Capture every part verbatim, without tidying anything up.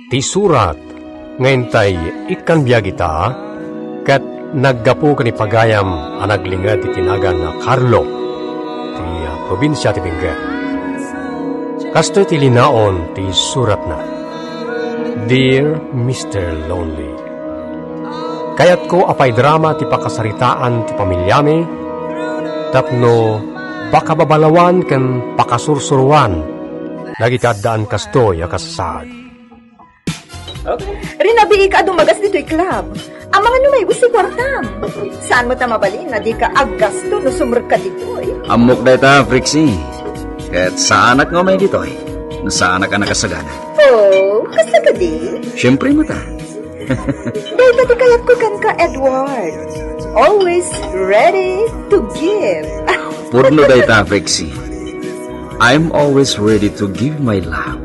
Ti surat nga intay ikkan biag ita, ket naggapu ken ni pagayam a naglinged iti nagan nga Carlo, ti, ah, probinsia ti Benguet. Kastoy ti linaon ti suratna, "Dear Mister Lonely, kayatko a paidrama ti pakasaritaan ti pamiliami tapno pakababalawan ken pakasursuroan dagiti addaan kastoy a kasasaad." Rinabiika a dumagas ditoy club. Amangan no maibus ti kuartam. Saan met a mabalin a dika aggasto no sumrekka ditoy. Ammok dayta, Prixie. Ket saanak nga umay ditoy no saanak a nakasagana. Oh, kasta kadi? Siyempre met a. Dayta ti kayatko kenka, Edward. Always ready to give. Pudno dayta, Prixie. I'm always ready to give my love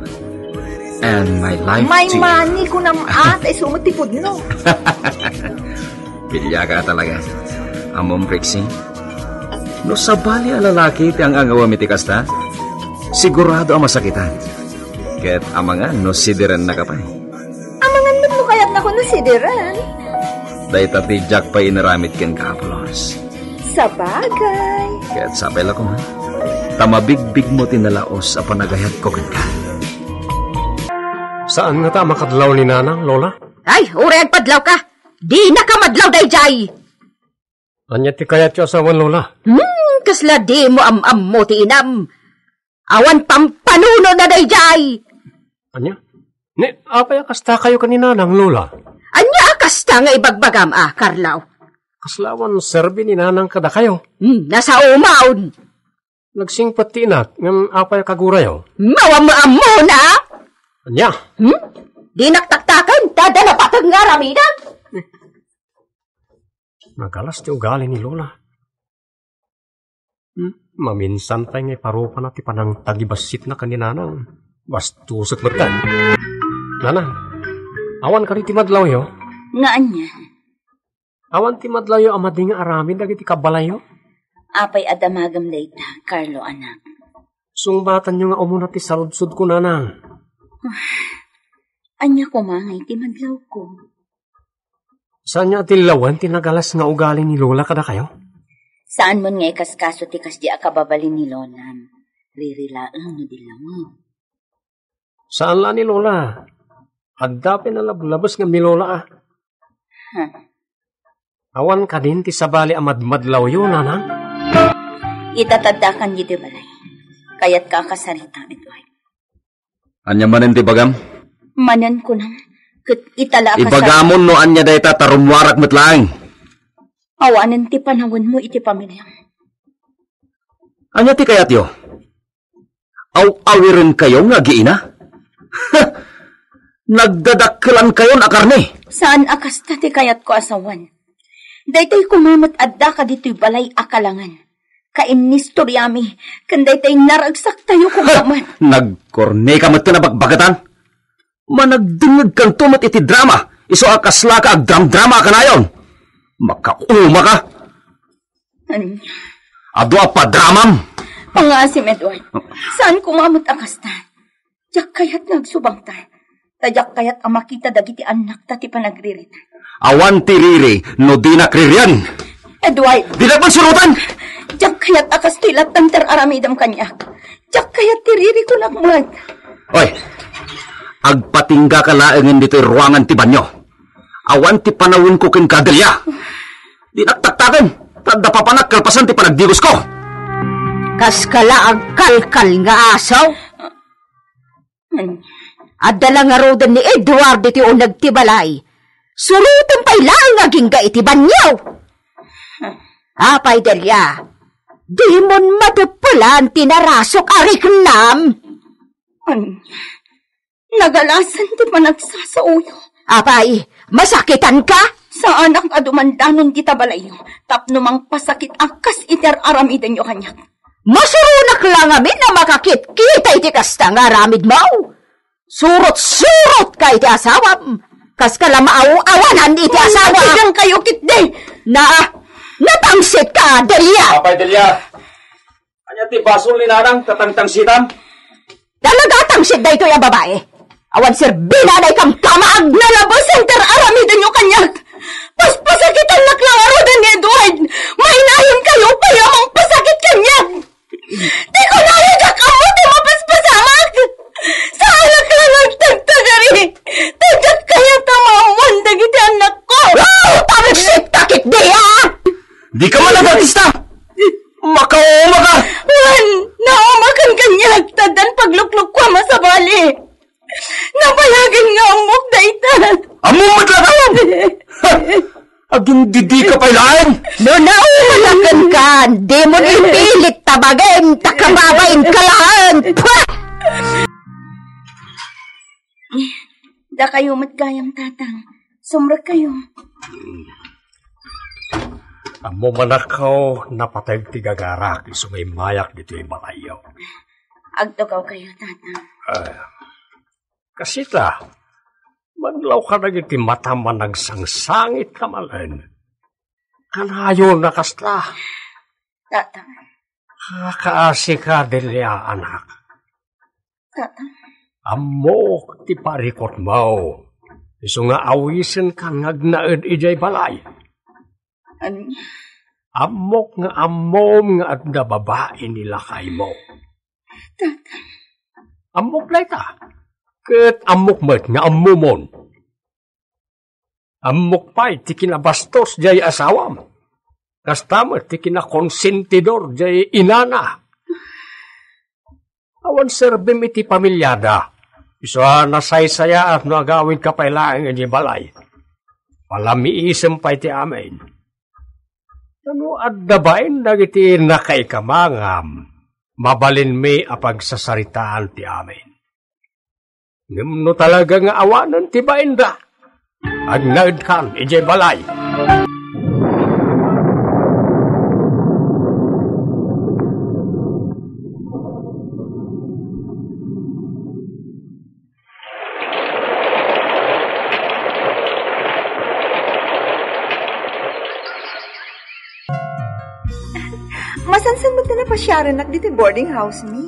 and my life to you. Money, kunam at, isu met ti pudno. Piliaka talaga. Ammom, Prixie, no sabali a lalaki ti ang-angawam iti kasta, sigurado a masakitan. Ket amangan no sidirennaka pay. Amangan met no kayatnakon a sidiren. Dayta ti diak pay inaramid kenka, Apollos. Sabagay. Ket sapay la koma, ta mabigbigmo ti nalaus a panagayatko kenka. Saan ngata a makadlaw ni Nanang, Lola? Ay, uray agpadlawka. Dinaka madlaw daydiay. Ania ti kayatyo a sawen, Lola? Hmm, kasla dimo am-ammo ti inam. Awan pampanunona daydiay. Ania? Ni, apay a kastakayo ken ni Nanang, Lola? Ania a kasta nga ibagbagam a, Carlo? Kasla awan serbi ni Nanang kadakayo. Hmm, nasaomaon. Nagsingpet ti inak, ngem apay a kagurayo? Mawa-, maammona? Ania? Hmm? Dinak taktaken, ta adda napateg nga aramidek. Nagalas ti ugali ni Lola. Hmm, maminsan pay nga iparupana ti panangtagibassitna ken ni Nanang. Bastusek metten. Nanang, awan kadi ti madlawyo? Nga ania? Awan ti madlawyo a madi nga aramid dagiti kabbalayyo? Apay a damagem dayta, Carlo, anak? Sungbatanyo nga umuna ti saludsodko, Nanang. Ania koma nga iti madlawko? Saanyo a tillawen ti nagalas nga ugali ni Lola kadakayo? Saan mon nga ikaskaso ti kasdi a kababalin ni Lonam. Riri laeng no dillawem. Saan la ni Lola. Adda pay nalablabes nga ni Lola a. Hmm. Awan kadin ti sabali a madmadlawyo, Nanang? Ita ti addakan ditoy balay. Kayatka a kasaritam, Edward. Ania manen ti ibagam? Manen kunam, ket ita la a kasar- Ibagamon no ania dayta ta rummuarak met laeng. Awanen ti panawenmo iti pamiliam. Ania ti kayatyo? Aw-awirenkayo nga agiina? Nagdadakkelankayon a karne. Saan a kasta ti kayatko a sawen. Daytoy koma met adda kaditoy balay a kalangen. Kainistoriami, ken daytoy naragsaktayo koma met. Nagkorneka met ken a bagbagatan? Managdengngegkanto met iti drama, isu a kaslaka agdramdrama a kanayon. Makaumaka. Ania? Adu a padramam. Pangaasim, Edward. Saan koma met a kasta. Diak kayat nga agsubangta. Ta diak kayat a makita dagiti annakta ti panagririta. Awan ti riri no dinak ririen. Edward! Dinak man suroten! Diak kayat a kastoy latta ti ar-aramidem kaniak. Diak kayat ti riri kunak met. Oy, agpatinggaka laengen ditoy ruangan ti banio. Awan ti panawenko kenka, Delia. Dinak taktaken, ta adda papanak kalpasan ti panagdigosko. Kaska la agkalkal nga aso. Adda la ngaruden ni Edward iti uneg ti balay. Suroten pay laeng agingga iti banio. Apay, Delia, dimon mateppelan ti narasuk a riknam. Ania? Nagalasan ti panagsasaoyo. Apay, masakitanka? Saanak a dumandanon dita balayyo tapno mangpasakit a kas iti ar-aramidenyo kaniak. Masuronak la ngamin a makakitkita iti kasta nga aramidmo. Surot-surotka iti asawam. Kaska la maaw-awanan iti asawa. Nagbiddangkayo ketdi. Na, natangsitka, Delia. Apay, Delia. Ania ti basol ni Nanang ta tangtangsitam? Talaga a tangsit daytoy a babae. Awan serbina dayta a kamkam, agnalabes inter aramidenyo kaniak. Paspasakitannak la ngaruden ni Edward. Mainayon kayo pay a mangpasakit kaniak. Ti kunayo, diak ammo ti mapaspasamak. Saanak la nga agtagtagari. Ta diak kayat a maammoan dagiti annakko. Wow! Talagsit ka ketdi, a! Dika man agartista! Makauma ka! Wen, naumakan kaniak, ta addan pagluklukuam a sabali. Nabayagen nga ammok dayta. Ammom met laeng! Agindidika pay laeng! No nauma la kenka, dimo ipilit ta bagim, ta kababain ka laeng! Pwah! Dakayo met gayam, Tatang. Sumrekkayo. Ammom, anakko, napateg ti gagarak isu nga immayak ditoy balayyo. Agtugawkayo, Tatang. Ah, kasita, manlaw kadagiti matam a nagsangsangit ka manen. Kanayon a kasla. Tatang. Kakaasika, Delia, anak. Tatang. Ammok ti parikutmo. Isu nga awisenkan nga agnaed idiay balay. Ania? Ammok nga ammom nga adda babai ni lakaymo. Tatang. Ammok dayta. Ket ammok met nga ammomon. Ammok pay ti kinabastos jay asawam. Kasta met ti kinakonsentidor jay inana. Awan serbim iti pamiliada. Isu a nasaysayaat no agawidka pay laeng idiay balay. Palamiisem pay ti amin. No adda bain dagiti nakaikamangam, mabalinmi a pagsasaritaan ti amin. Ngem no talaga nga awanen ti bainda, agnaedkan idiay balay. Masansan met ti napasiarennak ditoy boarding house mi.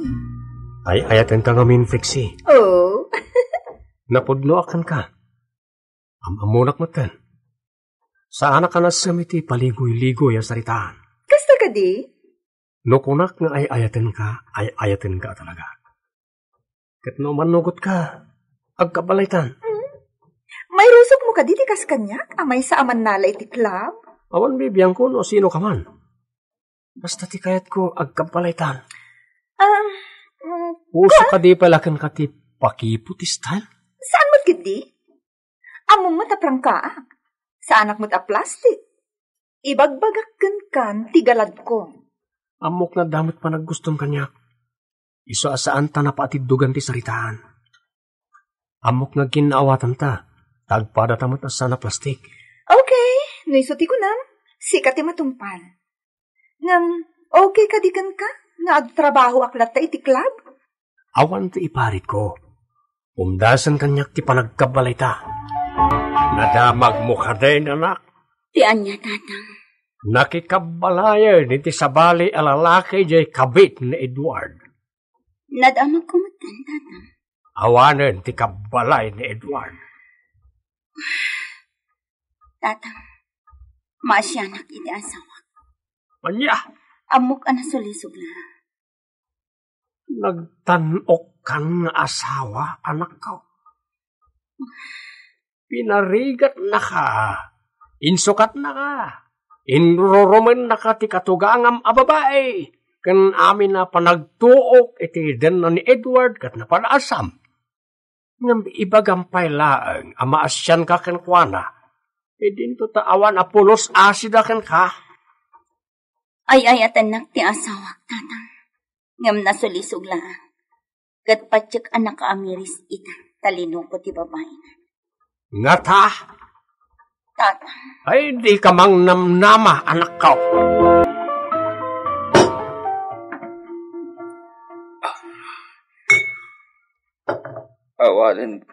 Ay-ayatenka ngamin, Trixie. Oh. Napudnoak kenka. Am-ammonak metten. Saanak a nagsem iti paligoy-ligoy a saritaan. Kasta kadi? No kunak nga ay-ayatenka, ay-ayatenka a talaga. Ket no mannugotka, agkabbalaytan. Hmm? Mairusokmo kadi ti kas kaniak a maysa a mannala iti club? Awan bibiangko no sino ka man. Basta ti kayatko, agkabbalaytan. Ah, mm, Puso ka- kadi pala kenka ti pakipo ti style? Saan met ketdi? Ammom met a prangkaak. Saanak met a plastik. Ibagbagak kenkan ti galadko. Ammok nga adda met panaggustom kaniak. Isu a saan ta napaatiddogan ti saritaan. Ammok nga agkinnaawatanta, ta agpadata met a saan a plastik. Okay, no isu ti kunam, sika ti matungpal. Ngem, okay kadi kenka nga agtrabahoak latta iti club? Awan ti iparitko. Umdasen kaniak ti panagkabbalayta. Nadamagmo kadi, anak? Ti ania, Tatang? Nakikabbalayen iti sabali a lalaki jay kabit ni Edward. Nadamagko metten, Tatang. Awanen ti kabbalay ni Edward. Tatang, maasianak iti asawak. Ania? Ammok a nasulisog la. Nagtan-okkan nga asawa, anakko. Pinarigatnaka, insukatnaka, inrurumennaka ti katugangam a babai, ken amin a panagtuok iti denna ni Edward ket napadaasam. Ngem ibagam pay laeng a maasianka kenkuana, idinto ta awan a pulos asida kenka. Ay-ayatennak ti asawak, Tatang. Ngem nasulisog laeng. Ket patiek a nakaamiris ita, ta linuko ti babaina. Ngata? Tatang. Ay, dika mangnamnama, anakko. Awanen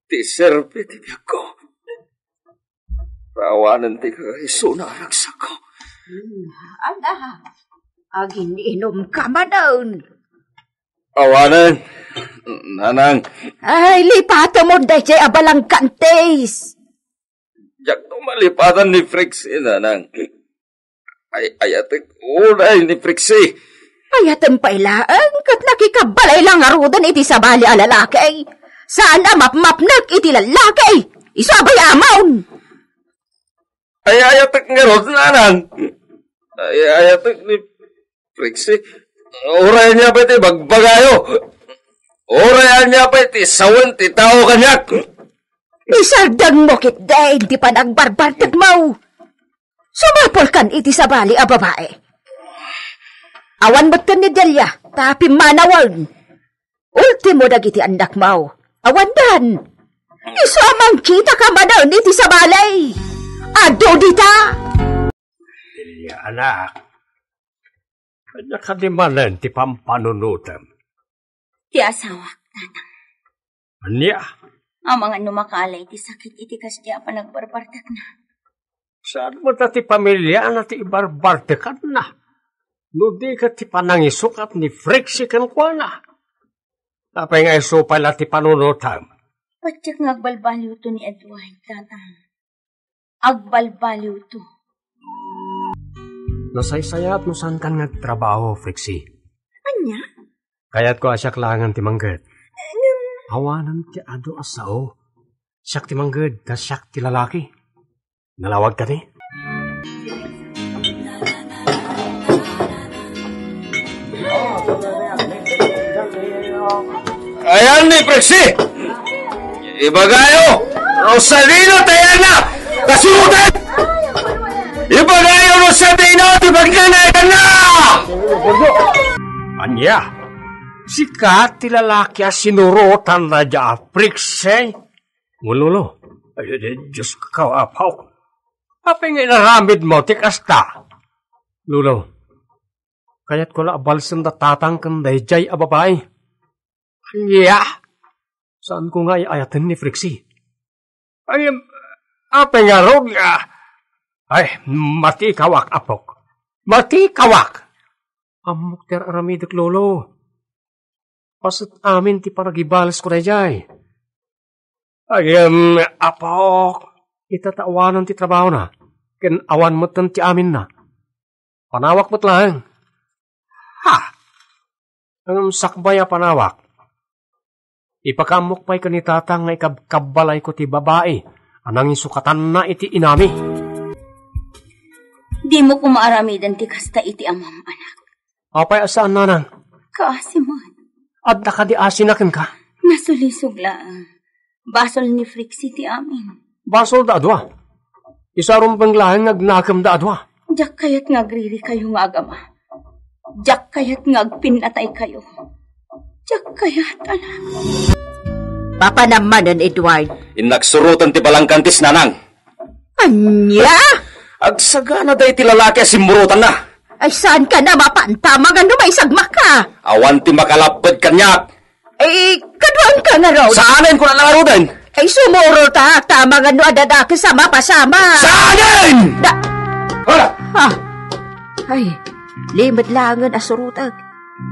ti serbi ti biagko. Awanen ti kakaisuna a ragsakko. Hmm, ala, agin-inom ka manen. Awanen, Nanang. Ay, lipatem dayjay a balangkantis. Diakto malipatan ni Frixie, Nanang. Ay, ayatek unay ni Frixie. Ayatem pay laeng, ket nakikabbalay la ngaruden iti sabali a lalaki. Saan a mapmapnek iti lalaki. Isu a bay-amon. Ay, ayatek ngarud, Nanang. Ay, ayatek ni Frixie. Uray ania pay ti bagbagayo. Uray ania pay ti sawen ti tao kaniak. Isardengmo ketdin ti panagbarbartekmo. Sumapulkan iti sabali a babai. Awan metten ni Delia, ta pimmanawen. Ultimo dagiti annakmo. Awandan. Isu a mangkitaka manen iti sabali. Adu dita. Delia, anak. Ania kadi manen ti pampanunotem? Ti asawak, Tatang. Ania? Amangan no makaalay ti sakit iti kasdi a panagbarbartekna. Saan met a ti pamiliana ti ibarbartekanna? No di ket ti panangisukat ni Frixie kenkuana. Apay nga isu pay la ti panunotem? Patiek nga agbalbaliwto ni Edward, Tatang. Agbalbaliwto. Nasaysayaat no saankan nga agtrabaho, Frixie. Ania? Kayatko a siak laengen ti mangged. Ngem awanen ti adu a sao. Siak ti mangged, ta siak ti lalaki. Nalawag kadi? Ayan ni Prexy! Ibagayo, Rosalino, tayan na! Kasurutan! Ibagayo, Rosalino, ti pagkanayan na! Ania? Sika ti lalaki a sinurotan na dia, Prexy? Ngululo. Ay, ay, Diyos ko, apo. Apay nga inaramid mo ti kasta? Lolo, kayatko la a balsem da tatang ken daydiay a babai. Ania? Saanko nga ay-ayaten ni Prexy. Ay, apay ngarud nga? Ay, matikawak, apok. Matikawak! Ammok ti ar-aramidek, Lolo. Paset amin ti panagibalesko daydiay. Ngem, apok, ita ta awanen ti trabahona, ken awan metten ti aminna. Panawak met laeng. Ha! Ngem sakbay a panawak, ipakaammok pay ken ni Tatang nga ikabkabbalayko ti babai a nangisukatanna iti inami. Dimo koma aramiden ti kasta iti amam, anak. Apay a saan, nanang? Kaasi man. Adda kadi asina kenka? Nasulisog laeng. Basol ni Prexy ti amin. Basolda a dua. Isu a rumbeng laeng nga agnakemda a dua. Diak kayat nga agririkayo nga agama. Diak kayat nga agpinnataykayo. Diak kayat, anak. Papanam manen, Edward. Innak suroten ti balangkantis, nanang. Ania? Agsagana daydi lalaki a simmurotanna. Ay, saanka a mapan? Tama nga no maisagmak ka. Awan ti makalapped kaniak. Ay, kaduaenka ngarud. Saanen, kuna la ngaruden. Ay, sumurot, ha? Tama nga no adda dakes a mapasamak. Saanen! Da- Hala! Ha? Ay, limed laengen a surotek.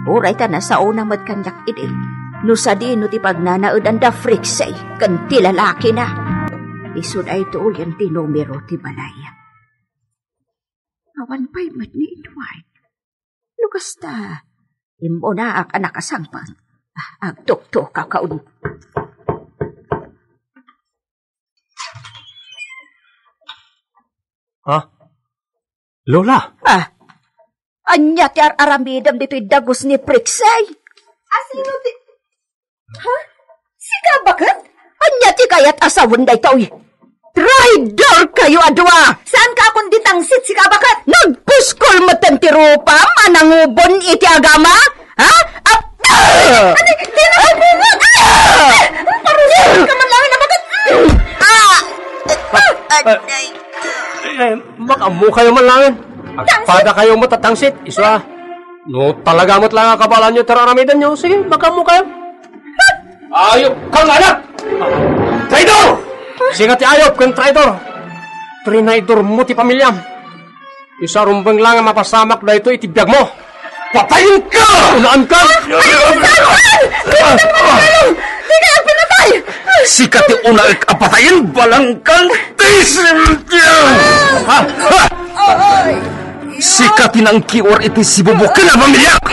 Uray ta nasaona met kaniak idi. No sadino ti pagnanaedan da Prexy ken ti lalakina. Isu daytoyen ti numero ti balay. Awan pay met ni Edward. No kasta, immunaak a nakasangpet. Agtuktukaw. Ha? Lola? Ah, ania ti ar-aramidem ditoy dagus ni Prexy? Asino ti, ha? Sika baket? Ania ti kayat a sawen daytoy? Traidor kayo a dua! Saanka a kundi tangsit, sika baket? Nagpuskol metten ti rupam a nangubon iti agama? Ha? Ap-, ah! Adi, di na mabungot! Ah! Parusahan ka man lang na baket! Ah! Ah! Eh, makaammo kayo man lang. Agpada kayo matatangsit, isu a. No talaga met lang a kabalaan nyo, tararamiden nyo, sige, makaammo kayo. Ayop kang anak! Traidor! Sika ti ayop ken traidor. Trinaidor mo ti pamilyam. Isu a rumbeng lang a mapasamak daytoy iti biag mo. Patayenka! Unaan ka! Dika agpinatay! Sika ti unaek a patayen, balangkang tisilbiang! Ha? Ha? Sika ti nangkiwar iti sibubuken a pamiliak!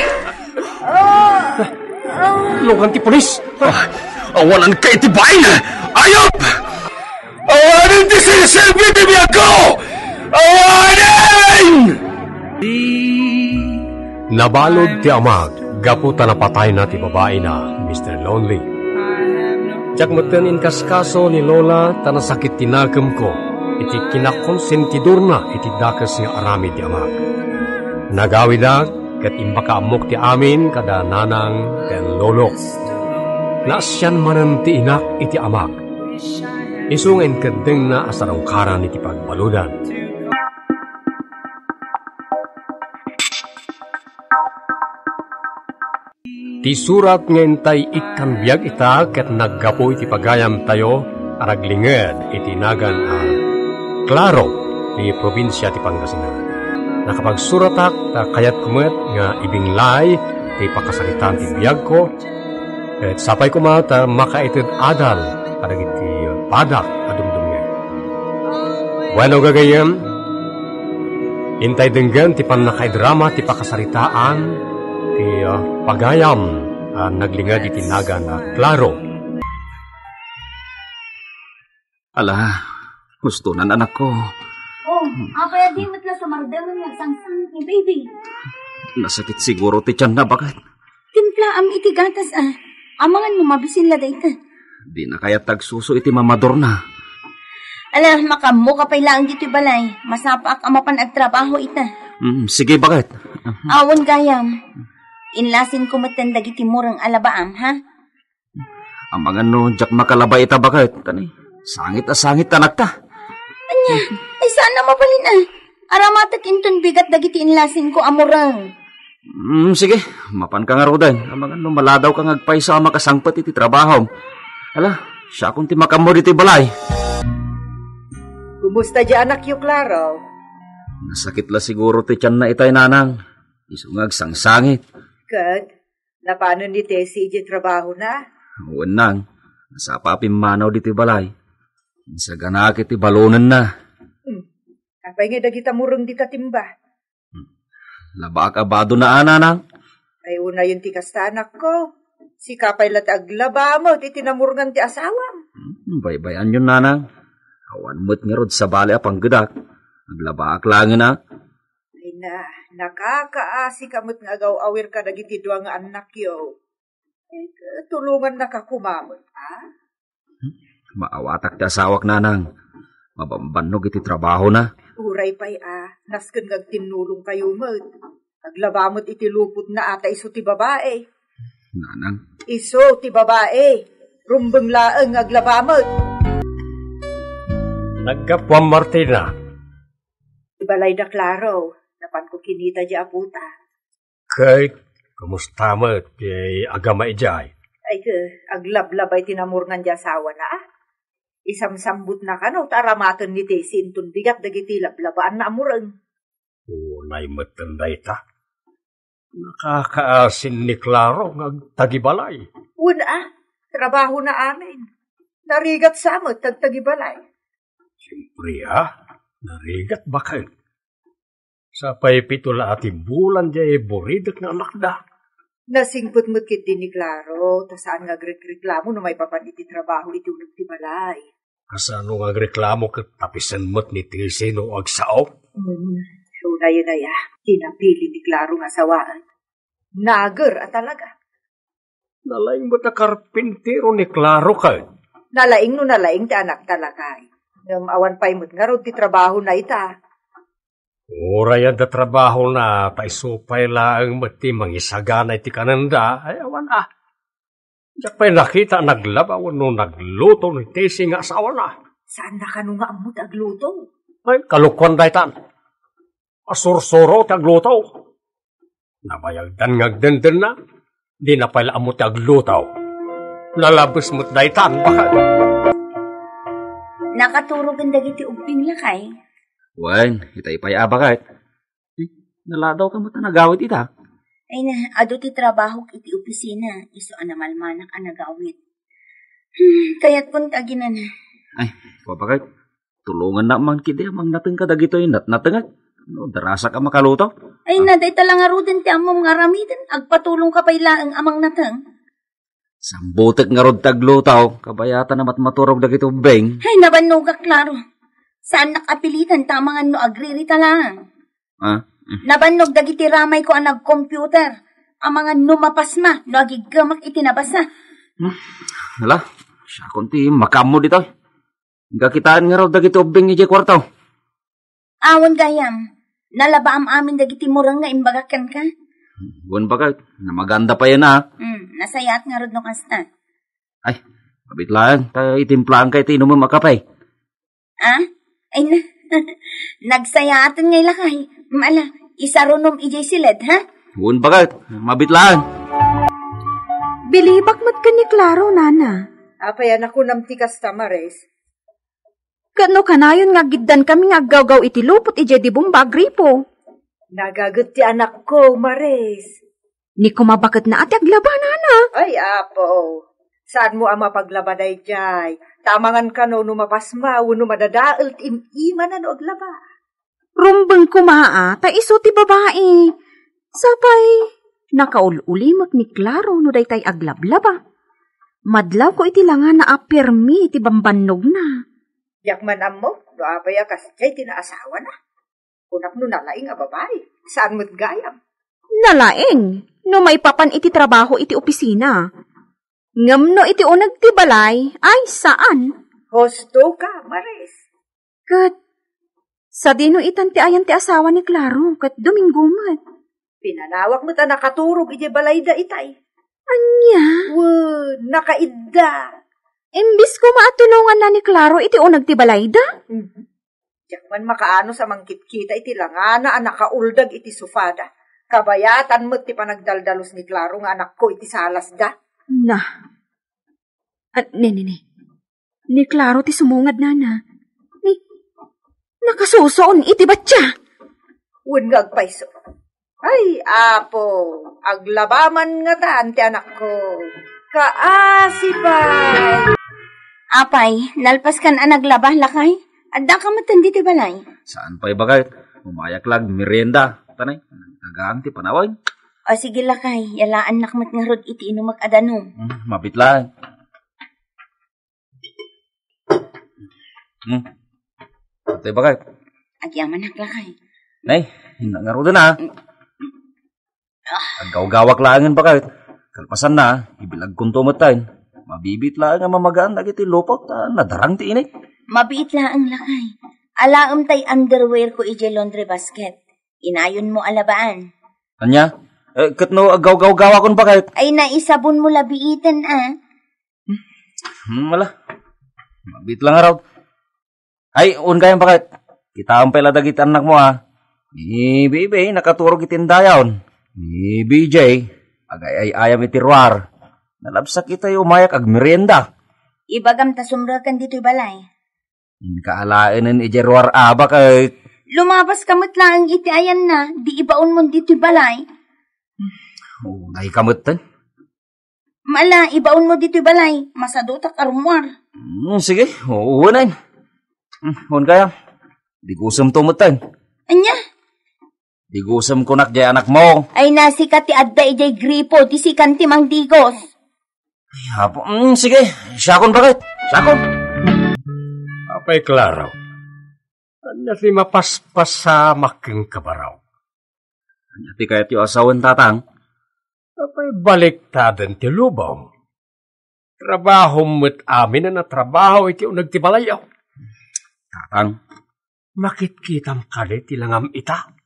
Lungan ti pulis! Ah, awananka iti bain! Ayop! Awanen ti sisilbi ti biagko! Awanen! Nabalud ti amag gapu ta napatayna ti babaina, Mister Lonely. Diak metten inkaskaso ni Lola ta nasakit ti nakemko iti kinakonsentidorna iti dakes nga aramid ti amag. Nagawidak ket imbakaammok ti amin kada nanang ken lolo. Naasian manen ti inak iti amag. Isu nga inkeddengna a sarungkaran iti pagbaludan. Ti surat nga intay ikkan biag ita ket naggapu iti pagayamtayo a naglinged iti nagan a Claro ti probinsia ti Pangasinan. Nakapagsuratak ta kayatko met nga ibinglay ti pakasaritaan ti biagko, ket sapay koma ta makaited adal kadagiti padak a dumdumngeg. Bueno, gagayyem, intay denggen ti pannakaidrama ti pakasaritaan ti, ah, pagayam a naglinged iti nagan a Claro. Ala, husto nan, anakko. Oh, apay a di met la sumardengen nga agsangsangit ni baby? Nasakit siguro ti tianna, baket. Timplaam iti gatas, ah. Amangan no mabisin la dayta. Dina kayat agsuso iti mamadorna. Ala, makaammoka pay laeng ditoy balay. Masapaak a mapan agtrabaho ita. Mm, sige, baket. Awan gayam. Inlasinko metten dagiti mureng a labaam, ha? Amangan no diak makalaba ita, baket. Kani, sangit a sangit ti anakta. Ania, ay saan a mabalin, ah. Aramatek inton bigat dagiti inlasinko a mureng. Mm, sige, mapanka ngaruden. Amangan no maladawka nga agpayso a makasangpet iti trabahom. Ala, siakon ti makaammo ditoy balay. Kumusta di anakyo, Claro? Nasakit la siguro ti tianna itay, nanang. Isu nga agsangsangit. Ket, napanen ni Tessie iti trabahona? Wen, nang. Nasapa a pimmanaw ditoy balay. Insaganaak iti balonenna. Hmm. Apay ngay dagita mureng dita timba? Labaak a badona, nanang. Ay, unayen ti kasta, anakko. Sika pay la ti aglaba met iti namurengan ti asawam. Hmm, baybay-anyon, nanang. Awan met ngarud sabali a panggedak. Aglabaak laengen, a. Ay na, nakakaasika met nga agaw-awir kadagiti dua nga annakyo. Eh, tulongannaka koma met, a? Maawatak ti asawak, nanang. Mabambannog iti trabahona. Uray pay a, nasken nga agtinnulongkayo met. Aglaba met iti lupotna a ta isu ti babai. Nanang. Isu ti babai. Rumbeng laeng nga aglaba met. Naggapuan, Martina. Ibalayda, Claro. Napanko kinita di apota. Ket, kumusta met ti agama idiay? Ay, ke, aglablaba iti namurengan di asawana, a. Isamsambutna kano ta aramaten ni Tessie inton bigat dagiti lablabaanna a mureng. Unay metten dayta. Nakakaasin ni Claro nga agtagibalay. Wen, a, trabahona amin. Narigat sa met ti agtagibalay. Siempre, a, narigat baket. Sapay pito la a ti bulan diay buridek nga anakda. Nasingpet met ketdi ni Claro, ta saan nga agrekreklamo no maipapan iti trabaho iti uneg ti balay. Kasano nga agreklamo ket tapisen met ni Tessie no agsao? Hmm, unayen aya, ti napili ni Claro nga asawaen. Nager a talaga. Nalaing met a karpintero ni Claro ket. Nalaing no nalaing ti anakta, lakay. Ngem awan pay met ngarud ti trabahona ita. Uray adda trabahona, ta isu pay laeng met ti mangisagana iti kanenda. Ay, awan a. Diak pay nakita a naglaba wenno nagluto ni Tessie nga asawana. Saanna kano nga ammo ti agluto? Ay, kalokuan daytan. Asursuro ti agluto. Nabayagdan nga agdendenna, dina pay la ammo ti agluto. Nalabes met daytan, baket. Nakaturogen dagiti ubbing, lakay. Wen, itay pay a, baket. Eh, naladawka met a nagawid ita? Ay na, adu ti trabahok iti opisina, isu a namalmanak a nagawid. Hmm, kayatko ti aginana. Ay, kua bakit? Tulongannak man kidi a mangnateng kadagitoy natnatengek. No, darasak a makaluto. Ay na, dayta la ngaruden ti ammom nga aramiden, agpatulongka pay laeng a mangnateng. Sambutek ngarud ti agluto, kabayatan a matmaturog dagiti ubbing. Ay, nabannogak, Claro. Saannak a pilitan ta amangan no agririta laeng. Ah? Nabannog dagiti ramayko a nag-computer. Amangan no mapasma no agiggemak iti nabasa. Hmm. Hala, siakon ti makaammo ditoy. Kakitaan ngarud dagiti ubbing idiay kuarto. Awan gayam. Nalabaam amin dagiti mureng nga imbagak kenka. Wen bakit? Namaganda pay a. Hmm, nasayaat ngarud no kasta. Ay, abit laeng, ta itimplaanka iti inumem a kape. Ah? Ay na. Nagsayaaten ngay lakay. Mala, isarunom idiay siled, ha? Wen bakit? Mabit laeng. Bilibak met ken ni Claro, nana. Apay a nakunam ti kasta, Maris? Ket no kanayon nga aggiddankami nga aggawgaw iti lupot idiay di bomba a gripo. Nagaget ti anakko, Maris. Ni kumabaketna a ti aglaba, nana. Ay, Apo, saanmo a mapaglaba daydiay? Ta amangan kano no mapasma wenno madadael ti im-imana no aglaba. Rumbeng koma a, ta isu ti babai. Sapay, nakaul-ulimek ni Claro no daytay aglablaba. Madlawko iti langana a pirmi ti bambannogna. Diak man ammo no apay a kasdiay ti naasawana. Kunak no nalaing a babai, saan met gayam. Nalaing no maipapan iti trabaho iti opisina. Ngem no iti uneg ti balay, ay, saan. Husto ka, Maris. Ket sadino itan ti ayan ti asawa ni Claro ket Domingo met? Pinanawak met a nakaturog idiay balayda itay. Ania? Wen, nakaidda. Imbis koma a tulonganna ni Claro iti uneg ti balayda? Mhm. Diak man makaanus a mangkitkita iti langana a nakauldag iti sofada. Kabayatan met ti panagdaldalus ni Claro nga anakko iti salasda. Na. At, ni, ni, ni. Ni Claro ti sumungad, nana. Ni, nakasusoon iti batya. Wen nga agpayso. Ay, Apo, aglaba man ngatan ti anakko. Kaasi pay. Apay, nalpaskan a naglaba, lakay? Addaka metten ditoy balay? Saan pay, bakit? Umayak la agmerienda. Tanay, nagtagaan ti panawen. O, sige, lakay. Yalaannak met ngarud iti inumek a danum. Hmm, mabit laeng. Hmm. Atay, bakit? Agyamanak, lakay. Nay, hinna ngaruden a. Mm. Aggawgawak laengen, bakit? Kalpasanna, ibilagkonto metten. Mabiit laeng a mamagaan dagiti lupot ta nadarang ti init. Mabiit laeng, lakay. Alaem tay underwear ko idiay laundry basket. Inayonmo a labaan. Ania? Eh, ket no aggawgawgawakon, bakit? Ay, naisabonmo la biiten a. Hmm, wala. Mabit lang araw. Ay, un gayam, bakit? Kitaem pay la dagiti annakmo a. Ni Bibi, nakaturog iti indayaw. Ni B J, agay-ay-ayam iti ruar. Nalabsak itay umayak agmerienda. Ibagam ta sumreken ditoy balay. Inka alaenen idiay ruar a, bakit? Lumabas ka met laeng iti ayanna, di ibaonmon ditoy balay. Unay ka metten. Mala, ibaonmo ditoy balay, masadutak a rummuar. Hmm, sige, unayen. Hmm, un kaya. Digusemto metten. Ania? Digusem kunak diay anakmo. Ay, nasika ti adda idiay gripo, ti sikan ti mangdigos. Ay, apo, mm, sige, siakon, bakit? Siakon. Apay, Claro. Ania ti mapaspasamak kenka, baro? Ania ti kayatyo a sawen, tatang? Apay, baliktaden ti lubong. Trabahom met aminen a trabaho iti uneg ti balayyo. Tatang. Makitkitam kadi ti langam ita?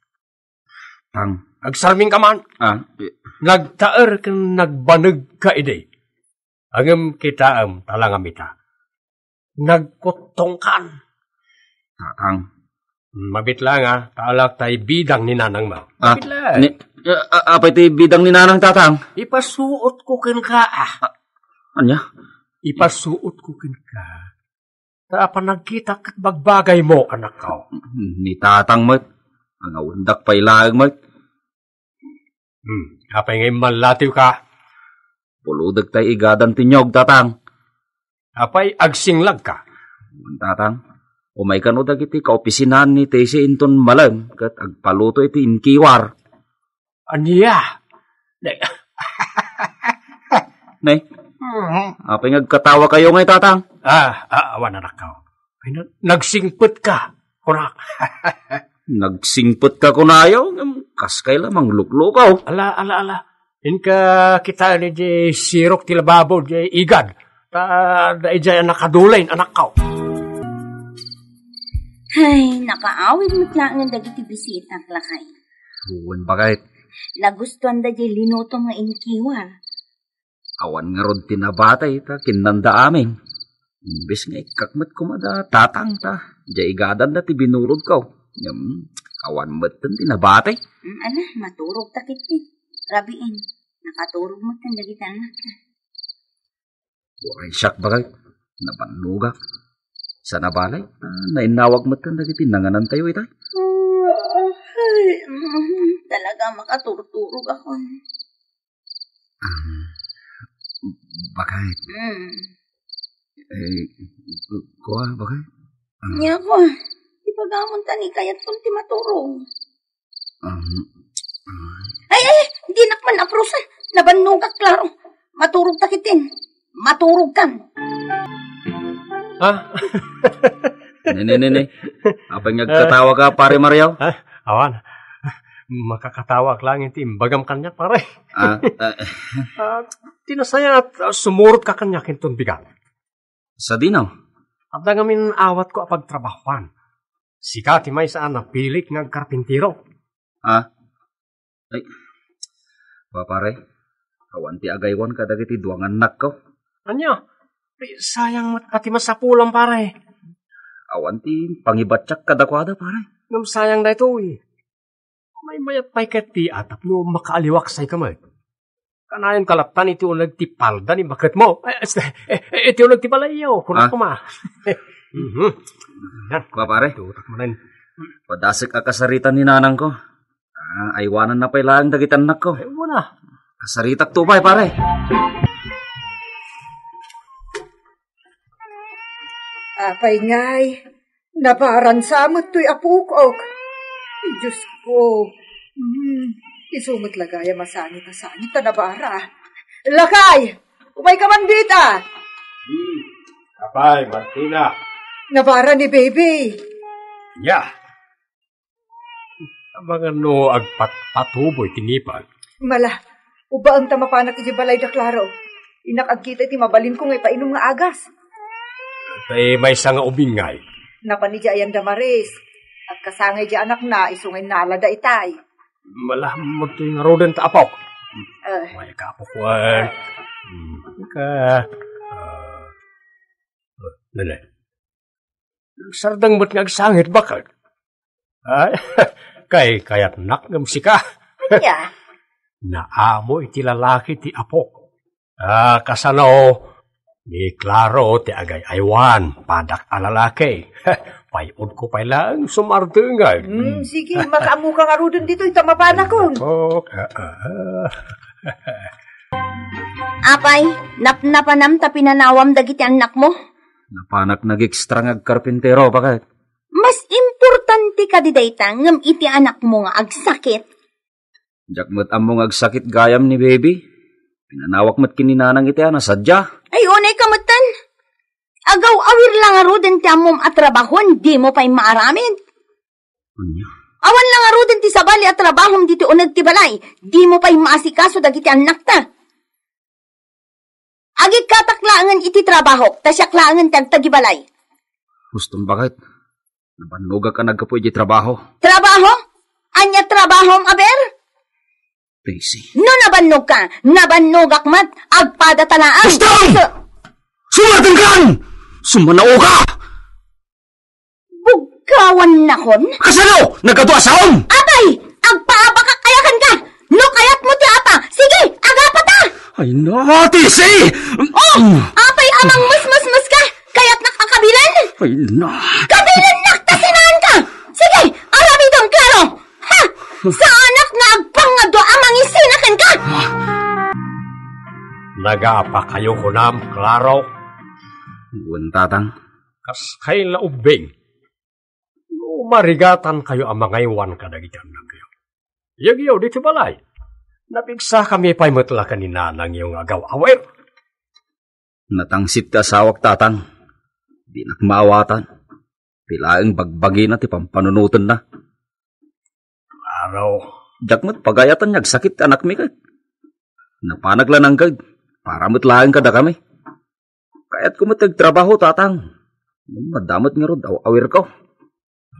Tang. Agsarming ka man. Ah, eh. Nagtaer ken nagbaneg ka idi. Ngem kitaem ta langam ita. Nagkuttongkan. Tatang. Mabit lang, ah. Ta alak tay bidang ni nanang mo. Ah, mabit lang. Ni, eh, a-, apay ti bidang ni nanang, tatang? Ipasuot ko kenka, ah. Ah, anya? Ipasuot ko kenka. Ta apan nagkita ket bagbagaymo, anakko. Ni tatang met. Angawendak pay laeng met. Hmm, apay nga immalatiwka? Pulodek tay igadan ti niyog, Tatang. Apay, agsinglagka? Tatang, umay kano dagiti kaopisinaan ni Tessie inton malem ket agpaluto iti inkiwar. Ania? Ne? Mhm. Apay nga agkatawakayo ngay, Tatang? Ah, ah, awan, anakko. Ay, na-, nagsingpetka, kunak. Nagsingpetka kunayo? Ngem, kaskay la mangluklukaw. Ala, ala, ala. Inka kitaen idiay sirok ti lababo, diay igad. Ta, daydiay a nakadulayen, anakko. Ay, nakaawid met laengen dagiti bisitak, lakay. Wen, baket. Nagustuanda diay linutom nga inkiwar. Awan ngarud ti nabatay, ta kinnanda amin. Imbes nga ikkak met koma da Tatang, ta diay igadanda ti binurodko. Ngem, awan metten ti nabatay. Mm, ala, maturogta ketdi. Rabiin, nakaturog metten dagiti annakta. Uray siak, baket. Nabannogak. Sana balay, ah, nainnawag metten dagiti nanganantayo itay. Ay, mm, talaga makaturturogakon. Um, baket. Mm. Eh, kua, baket? Ah. Nia kua, ipagamon ta ni kayatkon ti maturog. Um, ah. Ay, ay, dinak man aprusa. Nabannogak, klaro. Maturogta ketdin. Maturogkan. Ha? Ne, ne, ne, ne. Apay nga agkatawaka, Pare Mario? Ha? Awan. Makakatawak laeng ti imbagam kaniak, pare. Ah, ah. Ah, ti nasayaat, ah, sumurotka kaniak inton bigat. Sadino? Adda ngamin awatko a pagtrabahoan. Sika ti maysa a napilik nga agkarpintero. Ah? Ay, ba, pare? Awan ti agaywan kadagiti dua nga annakko. Ania? Ay, sayang met a ti masapulam, pare. Awan ti pangibatiak kadakuada, pare. Ngem sayang daytoy. Maymayat pay ket ti atapno makaaliwaksayka met. Kanayon ka lattan iti uneg ti palda ni baketmo. Eh, este, eh, eh, iti uneg ti balayyo. Kunak koma. Mhm. Yan. Ba, pare? Tutak mo rin. Padasek a kasaritan ni nanangko. Ah, aywananna pay laeng dagiti annakko. Ay, muna. Kasaritak to pay, pare. Apay ngay, nabaran sa met toy apok. Ay, Diyos ko. Hmm, isu met la gayam a sangit a sangit ta nabara. Lakay! Umayka man dita! Hmm. Apay, Martina. Nabara ni baby. Ya. Amangan no agpatpatubo iti nipag. Mala, ubbaeng ta mapanak idiay balay da Claro. Innak agkita iti mabalinko nga ipainom nga agas. Tay maysa nga ubing ngay. Napan idiay ayan da Maris. Agkasangay idiay anakna, isu nga innalada itay. Mala, magtoy ngaruden ta apok. Eh. Ay, kaapok, wen. Hmm, ka. Ah. Ah, nene. Sardeng met nga agsangit, baket. Ay, kay kayatnak ngem sika. Ania? Naamo iti lalaki ti apok. Ah, kasano? Ni Claro ti agay-aywan, padak a lalaki. Pay-odko pay laeng sumardengan. Hmm, sige, makaammoka ngaruden ditoy ta mapanakon. Oh, ah, ah, ah. Apay, napnapanam ta pinanawam dagiti annakmo? Napanak nagekstra nga agkarpintero, baket. Mas importante kadi dayta ngem iti anakmo nga agsakit? Diak met ammo nga agsakit gayam ni baby. Pinanawak met ken ni nanang iti a nasadia. Ay, unay ka metten. Agaw-awir la ngaruden ti ammom a trabahon, dimo pay maaramid. Ania? Awan la ngaruden ti sabali a trabahom ditoy uneg ti balay, dimo pay maasikaso dagiti annakta. Agikkatak laengen iti trabahok, ta siak laengen ti agtagibalay. Huston, baket. Nabannogak a naggapu iti trabaho. Trabaho? Ania trabahom, aber? Daisy. No nabannogka, nabannogak met, agpada ta laeng. Huston! Sumardenkan! Sumanaoka! Buggawan nakon? Kasano? Nagadu a saom? Apay! Agpaabakak aya kenka! No kayatmo ti apa, sige, agapata! Ay, na, Tessie! Oh! Apay a mangmasmasmaska? Kayatnak a kabilen? Ay, na. Kabilennak ta sinaanka! Sige, aramidem, Claro! Ha! Saanak nga agpangngado a mangisina Nagapakayo kunam, Claro? Wen, Tatang. Kas kayla ubbing. No marigatankayo a mangaywan kadagiti annakyo, yegyo ditoy balay. Napigsakami pay met la ken ni nanangyo nga agaw-awir. Natangsit ti asawak, Tatang. Dinak maawatan. Ti laeng bagbagina ti pampanunotenna. Claro. Diak met pagayatan nga agsakit ti anakmi ket. Napanak la nangged para met laeng kadakami. Kayatko met ti agtrabaho, Tatang. Ngem madamot ngarud aw-awirko.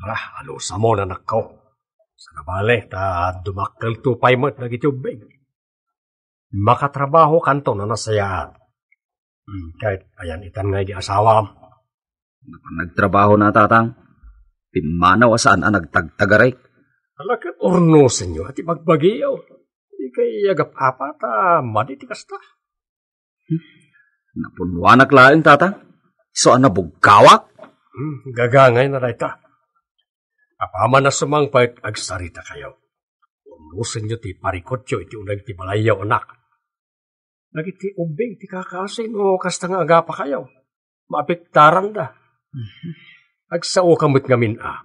Ah, alusam, anakko. Saan a bale, ta dumakkelto pay met dagiti ubbing. Makatrabahokanto a nasayaat. Hmm, ket ayan itan nga idi asawam? Napan nagtrabaho na, Tatang. Pimmanaw a saan a nagtagtagarek. Ala, ket urnosenyo ti bagbagiyo. Di kay agap-apa ta madi ti kasta. Napunnoanak laeng, Tatang. Isu a nabugkawak. Hmm, gagangayna dayta. Apaman a sumangpet, agsaritakayo. Urnosenyo ti parikutyo iti uneg ti balayyo, anak. Dagiti ubbing ti kakaasim no kasta nga agapakayo, maapektaranda. Agsaoka met ngamin a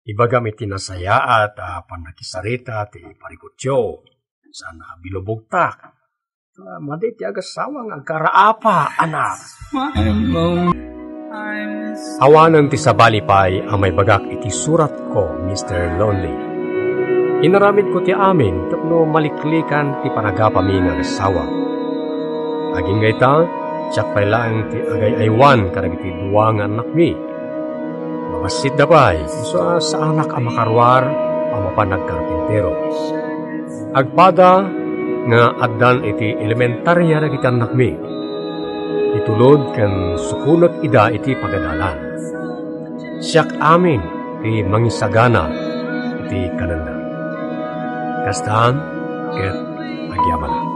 ibagam iti nasayaat a pannakisarita ti parikutyo, saan a bilubogtak. Ta madi ti agasawa nga agkaraapa, anak. Awanen ti sabali pay a maibagak iti suratko, Mister Lonely. Inaramidko ti amin tapno maliklikan ti panagapami nga agasawa. Agingga ita, siak pay laeng ti agay-aywan kadagiti dua nga annakmi. Mabassitda pay, isu a saanak a makaruar a mapan nagkarpintero. Agpada nga addan iti elementaria dagiti annakmi. Itulod ken sukonek ida iti pagadalan. Siak amin ti mangisagana iti kanenda. Kastan ket agyamanak.